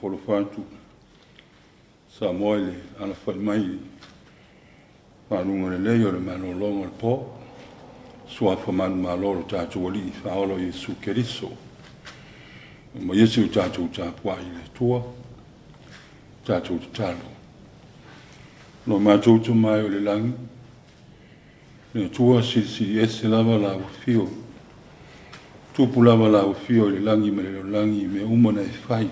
faatalofa atu Samoa i le alafai mai i faguga lelei o le malologa o le po, suafa manumalo o lo tatou Alii Faaola o Iesu Keriso. Ma ia si o tatou tapuai i le Atua, tatou tatalo. Lo matou Tama e o le lagi, le Atua silisili ese lava lau afio, tupu lava lau afio i le lagi ma le lalolagi i mea uma na e fai,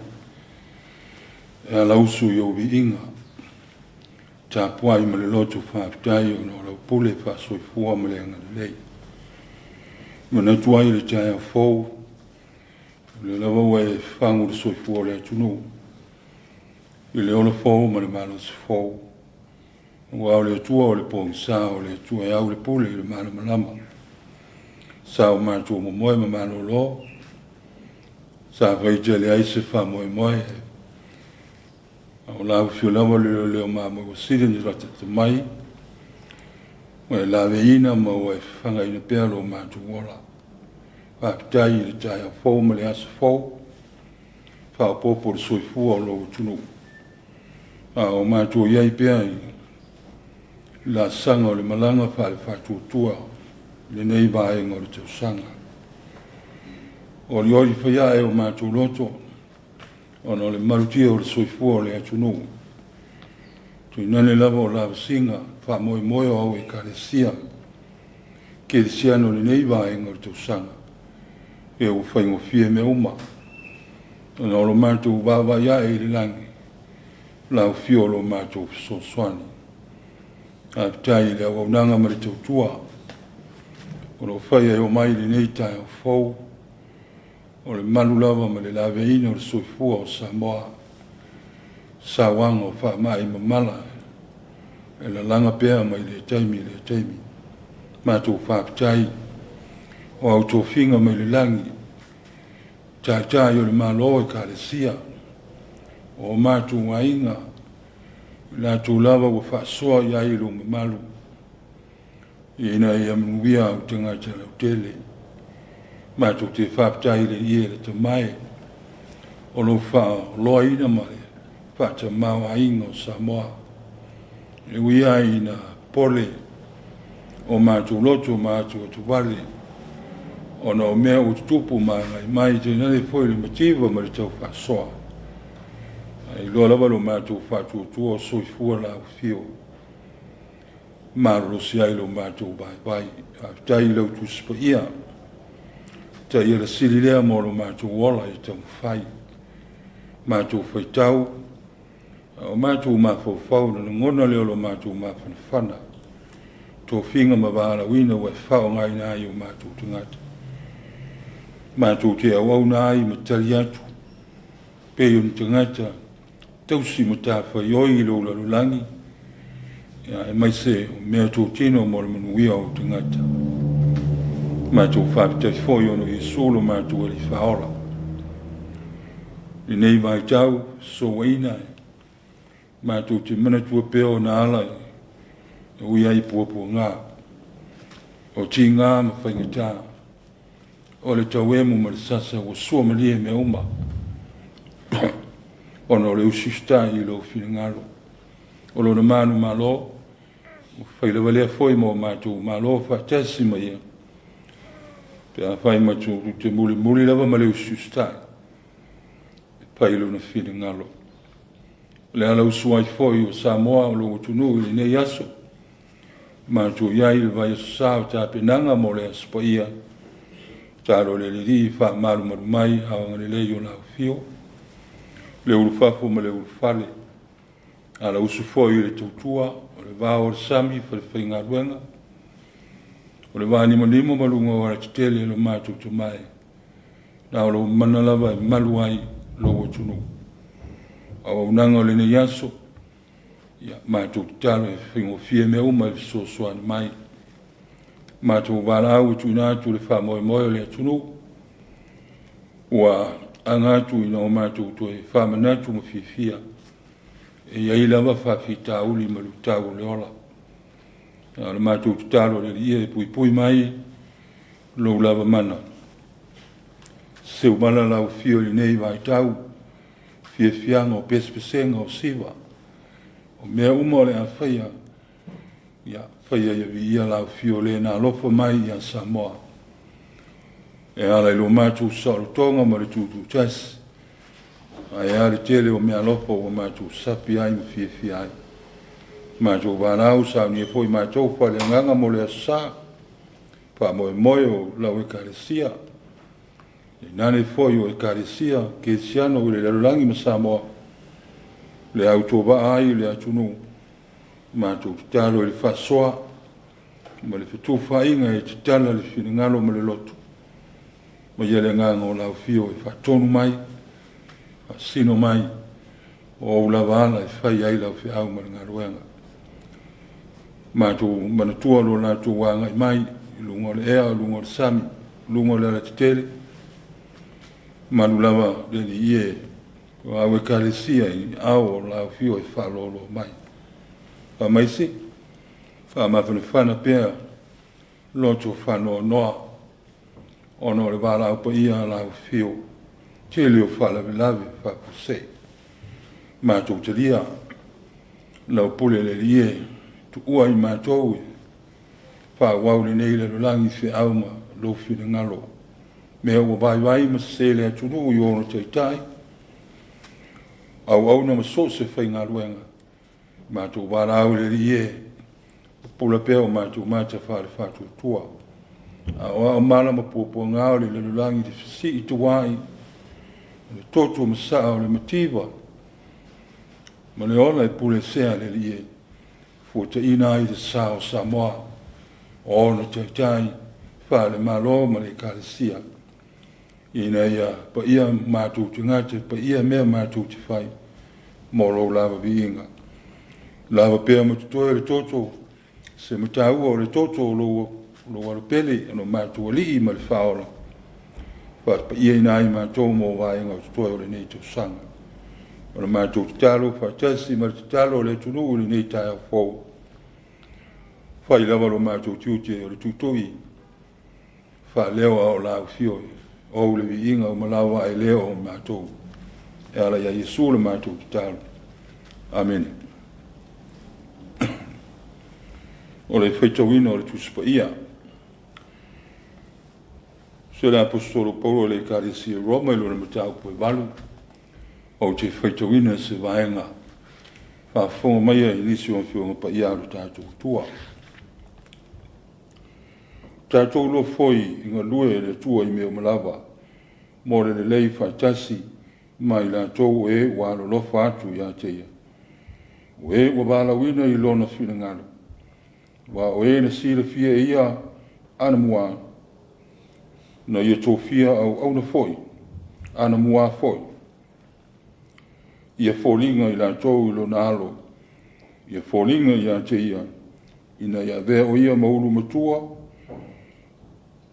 e ala usu i ou viiga, tapuai ma le loto faafetai ona o lau pule faasoifua ma le agalelei. Manatu ai i le taeao fou, o lea lava ua e fagu le soifua o le atunuu i le ola fou ma le malosi fou, aua o le Atua o le pogisa, o le Atua e au le pule i le malamalama. Sa o matou momoe ma malolo, sa fai tele ai se faamoemoe, a o lau afio lava le leoleo mamoe ua sili ona latalata mai, ua e laveina ma ua e fafagaina pea lo matou ola. Faafetai i le taeao fou ma le aso fou, faaopoopo le soifua o lou atunuu, a o matou i ai pea i laasaga o le malaga faale-faatuatua i lenei vaega o le tausaga. Olioli foi ae o matou loto ona o le malutia o le soifua o le atunuu, tuinane lava o lavasiga faamoemoe o au Ekalesia kerisiano i lenei vaega o le tausaga, e ua faigofie mea uma ona o lo matou vaavaai ae i le lagi, lau afio o lo matou fesoasoani. Faafetai i le auaunaga ma le tautua o lo o faia e oo mai i lenei taeao fou, o le malu lava ma le laveaiina o le soifua o Samoa, sauaga o faamai mamala e lalaga pea mai lea taimi i lea taimi. Matou faafetai o au tofiga mai le lagi, taitai o le Malo, Ekalesia, o matou aiga, i latou lava ua faasoa i ai lou mamalu, ina ia manuia au tagata lautele. Matou te faafetai i le ie le tamae o lou faaoloaina ma le faatamaoaiga o Samoa, e ui ai ina pole o matou loto ma atuatuvale ona o mea ua tutupu ma agai mai, tainane foi le mativa ma le taufaasoa, ae iloa lava lo matou faatuatua o soifua lau afio malolosi ai lo matou vaivai. Faafetai i lau Tusi Paia, taiala sili lea mo lo matou ola i taumafai, matou faitau, o matou mafaufau, na lagona lea o lo matou mafanafana, tofiga ma valaauina ua e faaaogaina ai o matou tagata, matou te auauna ai ma tali atu pei o ni tagata tausi matafaioi i lou lalolagi, aemaise o mea totino mo le manuia o tagata. Matou faafetai foi ona o Iesu lo matou Alii Faaola. I lenei vaitau soaina, matou te manatua pea ona ala e ui ai i puapuaga, o tiga ma faigata, o le tauemu ma le sasa ua suamalie mea uma, ona o le usiusitai i lou finagalo. O lona manumalo, ua fai lava lea foi ma o matou malo faatasi ma ia, pe afai matou te mulimuli lava ma le usiusitai, e fai lona finagalo. O le ala usu ai foi o Samoa o lou atunuu i lenei aso, matou i ai i le vaiaso sa o tapenaga mo le Aso Paia, talo le Alii faamalumalu mai ao agalelei o lau afio, le ulufafo ma le ulufale, ala usu foi i le tautua, o le vao o le sami, falefaigaluega, o le vanimonimo ma luga o alatetele lo matou tamae, na o lou mana lava e malu ai lou atunuu. Auaunaga o lenei aso, ia matou tatalo e faigofie mea uma i le fesoasoani mai. Matou valaau e tuuina atu le faamoemoe o le atunuu, ua aga atu ina o matou toe faamanatu ma fiafia, e i ai lava faafitauli ma luitau o le ola. A o le matou tatalo i le Alii e puipui mai lou lava mana. Seumala lau afio i lenei vaitau, fiafiaga, o pesepesega, o siva, o mea uma o le a faia, ia faia ia viia lau afio le na alofa mai ia Samoa. E ala i lo matou saolotoga ma le tututasi, ae a le tele o mea alofa ua matou sapi ai ma fiafia ai. Matou valaau saunia foi matou faaleagaga mo le aso sa, faamoemoe o lau Ekalesia, tainane foi o Ekalesia Kerisiano i le lalolagi ma Samoa, le autovaa ai i le atunuu, matou tatalo i le faasoa ma le fetufaaiga e tatala le finagalo ma le loto, ma ia le agaga o lau afio e faatonu mai, faasino mai, o ou lava ala e fai ai lau feau ma le galuega. Matou manatua lo latou agai mai i luga o le ea, luga o le sami, luga o le alatetele, malu lava le Alii e, o au Ekalesia i ao o lau afio e faalolo mai. Faamaise, faamafanafana pea loto faanoanoa, ona o le valaau paia a lau afio, tele o faalavelave faafuasei. Matou talia lau pule le Alii e, tuua i matou e faaauau lenei lalolagi feau ma lou finagalo. Mea ua vaivai ma sese le atunuu i ona taitai, auauna ma so o se faigaluega, matou valaau i le Alii e, pupula pea o matou mata faale-faatuatua. Aoao mala ma puapuaga o le lalolagi i le fesii tuai, o le toto masaa o le mativa, ma le ola e pulesea le Alii e, fuataina ai le sa o Samoa, o ona taitai, faale-Malo ma le Ekalesia, ina ia paia matou tagata, paia mea matou te fai, mo lou lava viiga. Lava pea ma totoe le toto, se mataua o le toto o lou alopele, o lo matou Alii ma le Faaola, faapaiaina ai matou mo vaega o totoe o lenei tausaga. O le matou tatalo faatasi ma le tatalo o le atunuu i lenei taeao fou, fai lava lo matou tiute o le tuitui, faaleo a o lau afio, ou le viiga o malawa ai lea o matou. E ala ia Iesu le matou tatalo. Amene. O le faitauina o le Tusi Paia. Se le Aposetolo Paulo i le Ekalesia i Roma i lona mataupu e 8, ou te faitauina se vaega faafofoga mai i nisi o afioga paia a lo tatou Atua. Tatou iloa foi i galue e le Atua i mea uma lava, mo le lelei faatasi ma i latou e ua alolofa atu ia te ia, o e ua valaauina i lona finagalo, aua o e na silafia e ia anamua, na ia tofia auauna foi, anamua foi, ia foliga i latou i lona alo, ia foliga ia te ia, ina ia avea o ia ma ulu matua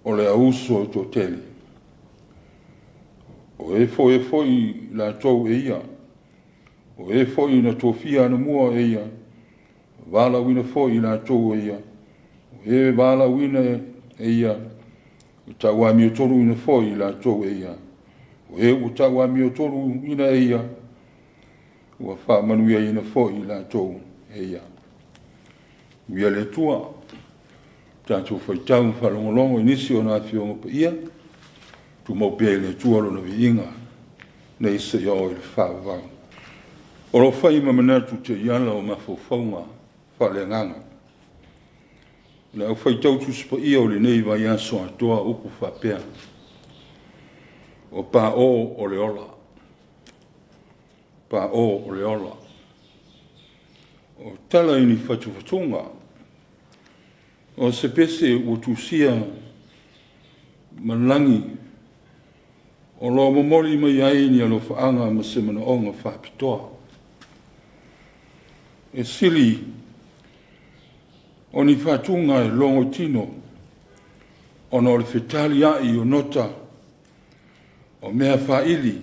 o le auuso e toatele. O e foi foi latou e ia, o e foi na tofia anamua e ia, valaauina foi i latou e ia, o e valaauina e ia, ua tauamiotonuina foi i latou e ia, o e ua tauamiotonuina e ia, ua faamanuiaina foi i latou e ia. Ia le Atua, tatou faitau ma faalogologo i nisi o na afioga paia, tumau pea i le Atua lona viiga, nei seia oo i le faavavau. O lo o fai ma manatu taiala o mafaufauga faaleagaga. Le au faitau Tusi Paia o lenei vaiaso atoa upu faapea, o pao o le ola, pao o le ola. O tala i ni fatufatuga, o se pese ua tusia ma lagi o lo o momoli mai ai ni alofaaga ma se manaoga faapitoa. E sili o ni faatuga e logo i tino, ona o le fetaliai o nota o mea faili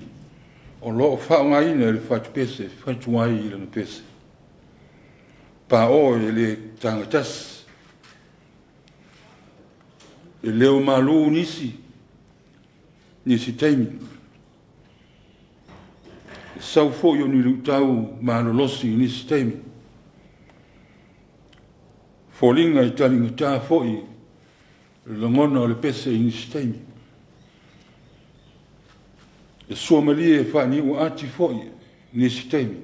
o lo o faaaogaina e le fatupese e fatu ai i lana pese. Pao e le tagatasi, e leo malu nisi taimi. Le sau foi o ni luitau malolosi i nisi taimi. Foliga e taligata foi le lagona o le pese i nisi taimi. E suamalie faaniuaati foi nisi taimi.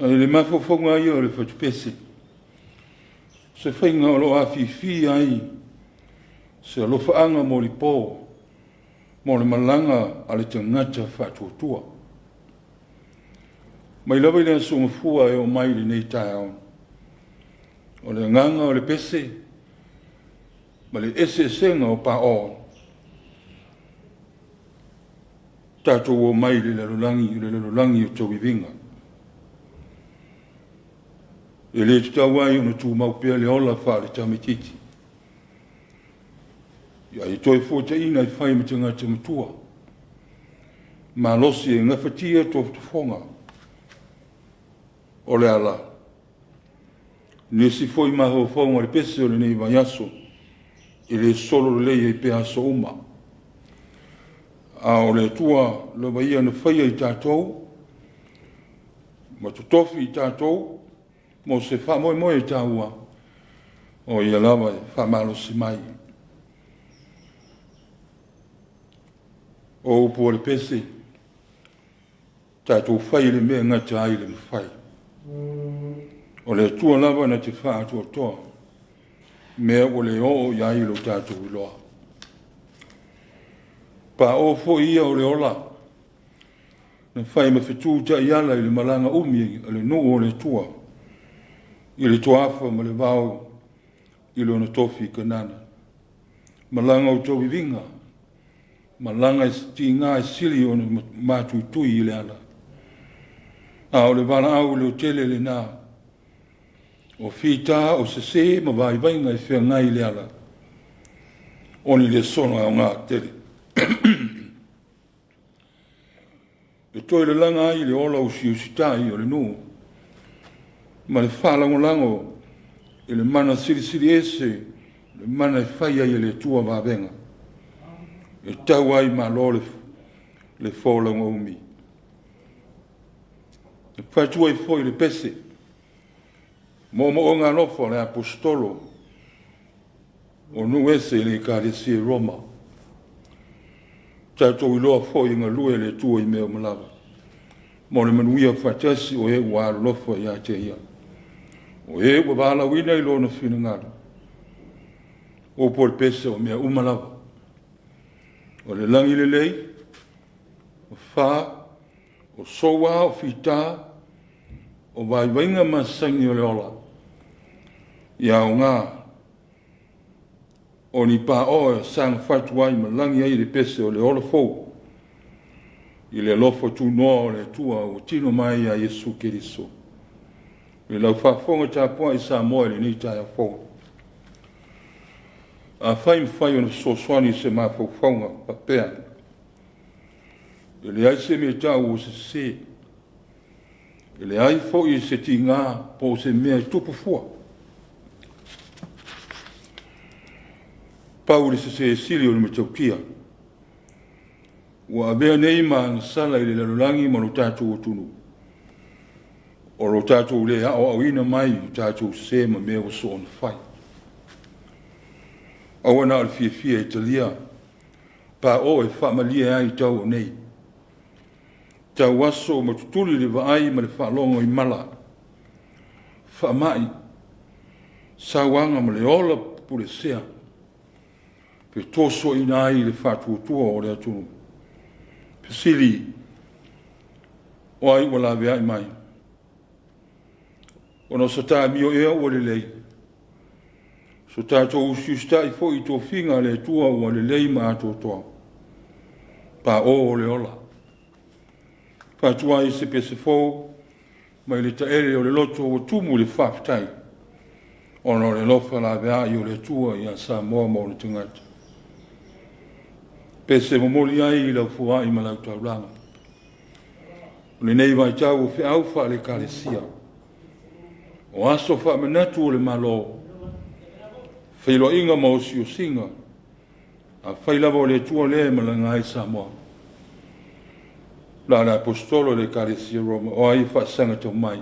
Ae i le mafaufauga lava ia o le fatupese, o se faiga o lo o afifi ai se alofaaga molipo mo le malaga a le tagata faatuatua. Mai lava i le Aso Gafua e oo mai i lenei taeao, o le agaga o le pese ma le eseesega o paoo, tatou omai i le lalolagi, o le lalolagi o tauiviga. E le tatau ai ona tumau pea le ola faale-tamaitiiti, a ia toe fuataiga e fai ma tagata matua, malosi e gafatia tofotofoga o le ala. Nisi foi mafaufauga o le pese o lenei vaiaso, e le solo lelei ai pea aso uma. A o le Atua lava ia na faia i tatou ma totofi i tatou mo se faamoemoe taua, o Ia lava e faamalosi mai. O upu o le pese, tatou fai le mea e gata ai le mafai. O le Atua lava na te faatoatoa mea ua le oo i ai lo tatou iloa. Paoo foi ia o le ola, na fai ma fetu taiala i le malaga umi a le nuu o le Atua, i le toafa ma le vao i lona tofi i Kanana. Malaga o tauiviga, malaga e tiga e sili ona matuitui i le ala. A o le valaau leotele lena, o fita o sese ma vaivaiga e feagai i le ala, o ni lesona aoga tele. E toe lalaga ai le ola usiusitai o le nuu ma le faalagolago i le mana silisili ese, le mana e fai ai e le Atua vavega, e tau ai malo le folauga umi. E fatu ai foi le pese, moomooga alofa o le Aposetolo o nuu ese i le Ekalesia i Roma. Tatou iloa foi e galue le Atua i mea uma lava, mo le manuia faatasi o e ua alolofa ia te Ia, o e ua valaauina i Lona finagalo. O upu o le pese, o mea uma lava, o le lagi lelei, o fa, o soua, o fita, o vaivaiga masani o le ola, ia aoga o ni paoo e saga fatu ai ma lagi ai le pese o le ola fou i le alofa tunoa o le Atua ua tino mai ia Iesu Keriso. I lau faafofoga tapuai Samoa i lenei taeao fou, afai e mafai ona fesoasoani i se mafaufauga faapea, e leai se mea e tau o se sese, e leai foi se tiga po o se mea e tupu fua. Pau le sese sili o le matautia ua avea nei ma agasala i le lalolagi ma lo tatou atunuu, o lo tatou le aoaoina mai i tatou sese ma mea ua soona fai. Aua na o le fiafia e talia paoo e faamalie ai tau o nei, tauaso ma tutuli le vaai ma le faalogo i mala, faamai, sauaga ma le ola pupulesea, fetosoaina ai le faatuatua o le atunuu. Fesili, o ai ua laveai mai? Ona o se taamio ea ua lelei? So tatou usiusitai foi i tofiga a le Atua ua lelei ma atoatoa, paoo o le ola. Faatu ai se pese fou mai le taele o le loto ua tumu i le faafetai, ona o le alofa laveai o le Atua ia Samoa ma ona tagata. Pese momoli ai i lau foai ma lau taulaga. O lenei vaitau o feau faale-Ekalesia, o aso faamanatu o le Malo, feiloaiga ma osiosiga, afai lava o le Atua lea e malaga ai Samoa. La le Aposetolo i le Ekalesia Roma, o ai e faasaga tau mai?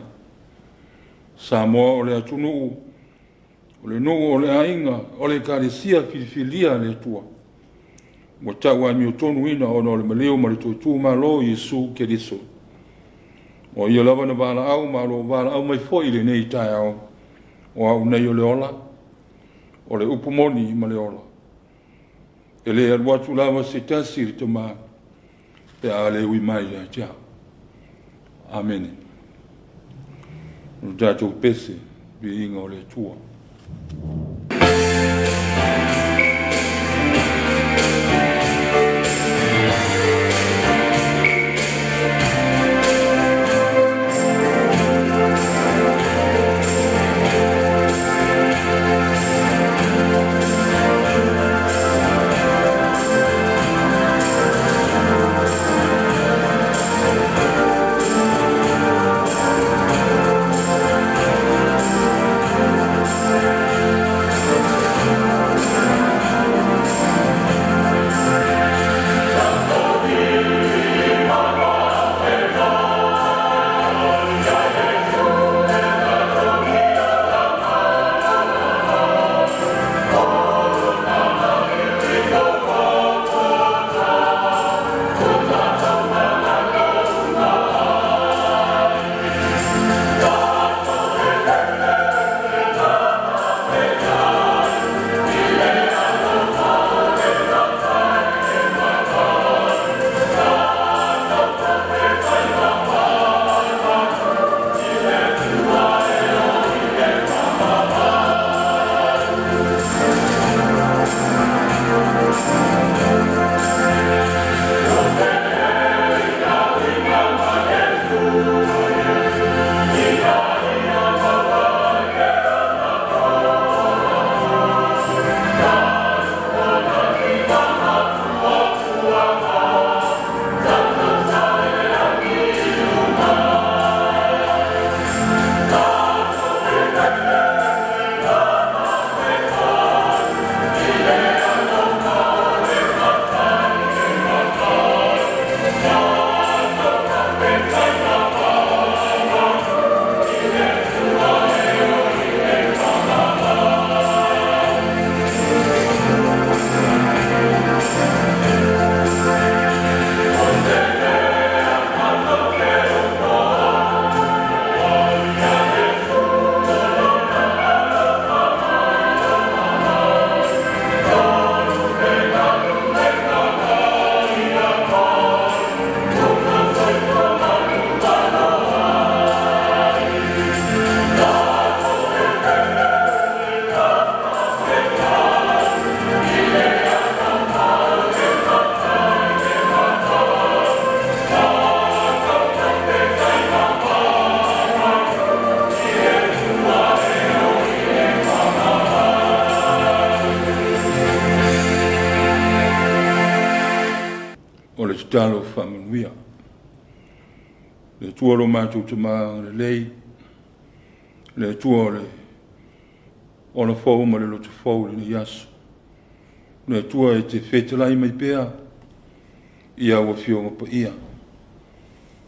Samoa o le atunuu, o le nuu, o le aiga, o le Ekalesia filifilia a le Atua, ua tau amiotonuina ona o le maliu ma le toe tu malo o Iesu Keriso. O ia lava na valaau ma o lo o valaau mai foi i lenei taeao, o au nei o le ola, o le upu moni ma le ola. E le alu atu lava se tasi i le Tama pe a le ui mai ia te au. Amene. O le tatou pese, viiga o le Atua. O le tatalo faamanuia. Le Atua lo matou Tama lelei, le Atua o le ola fou ma le loto fou i lenei aso. Le Atua e te fetalai mai pea i au afioga paia,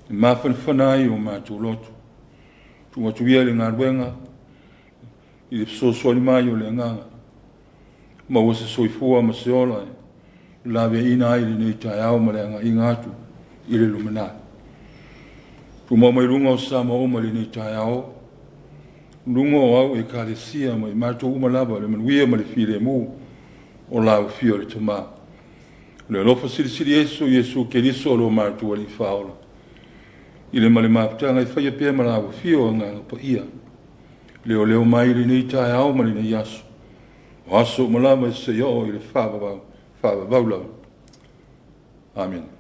e mafanafana ai o matou loto. Tuu atu ia le galuega i le fesoasoani mai o le agaga, maua se soifua ma se ola e laveaiina ai lenei taeao ma le agaiga atu i le lumanai. Tumau mai luga o Samoa uma i lenei taeao, luga o au Ekalesia ma i matou uma lava le manuia ma le filemu o lau Afio le Tama. Le alofa silisili ese o Iesu Keriso o lo matou Alii Faaola, i le ma le mafutaga e faia pea ma lau Afio Agaga Paia, leoleo mai lenei taeao ma lenei aso, o aso uma lava e seia oo i le faavavau, faavavau lava. Amene.